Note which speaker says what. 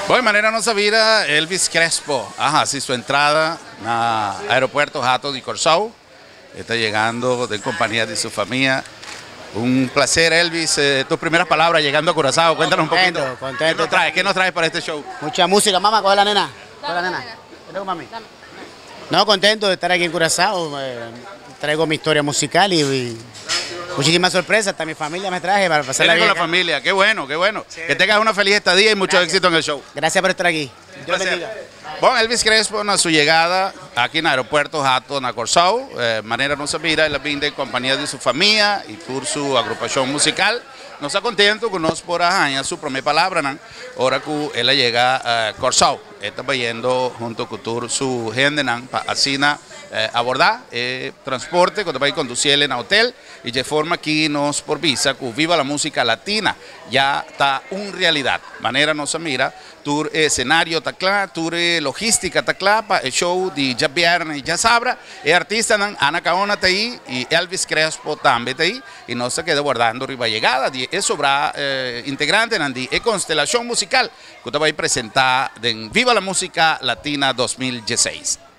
Speaker 1: Bon, manera nos a mira, Elvis Crespo a hasi su entrada na aeropuerto Hato di Kòrsou. E ta yegando den kompania di su famia. Un plaser, Elvis. Tu primera palabra llegando a Curaçao. Cuéntanos un poquito.
Speaker 2: Contento, contento.
Speaker 1: ¿Qué nos traes? ¿Qué nos traes para este show?
Speaker 2: Mucha música. Mamá, coge la nena. Coge la nena. Vete con mami. No, contento de estar aquí en Curazao. Traigo mi historia musical y muchísimas sorpresas. Hasta mi familia me traje para pasarla
Speaker 1: Viene con
Speaker 2: bien
Speaker 1: la
Speaker 2: acá.
Speaker 1: familia. Qué bueno, qué bueno. Que tengas una feliz estadía y mucho
Speaker 2: Gracias.
Speaker 1: éxito en el show.
Speaker 2: Gracias por estar aquí.
Speaker 1: Un
Speaker 2: Dios
Speaker 1: placer.
Speaker 2: bendiga.
Speaker 1: Bon, Elvis Crespo na su yegada aki na aeropuerto Hato na Kòrsou, manera nos a mira, el a bin den kompania di su famia i tur su agrupashon musikal. Nos ta kontentu ku nos por a haña su promé palabranan ora ku el a yega Kòrsou. E ta bayendo hunto ku tur su hendenan pa asina abordá e transporte ku ta bai kondusí el na hotel i dje forma aki nos por bisa ku Viva la Música Latina ya ta un realidat. Manera nos a mira, Tur e escenario ta cla, tur e logistica ta cla pa e show di djabierne y djasabra. E artistanan Anacaona ta ayi y Elvis Crespo tambe ta ayi y nos ta keda wardando riba yegada di e sobra integrantenan di e constelacion musical cu ta bay presenta den Viva la Musica Latina 2016.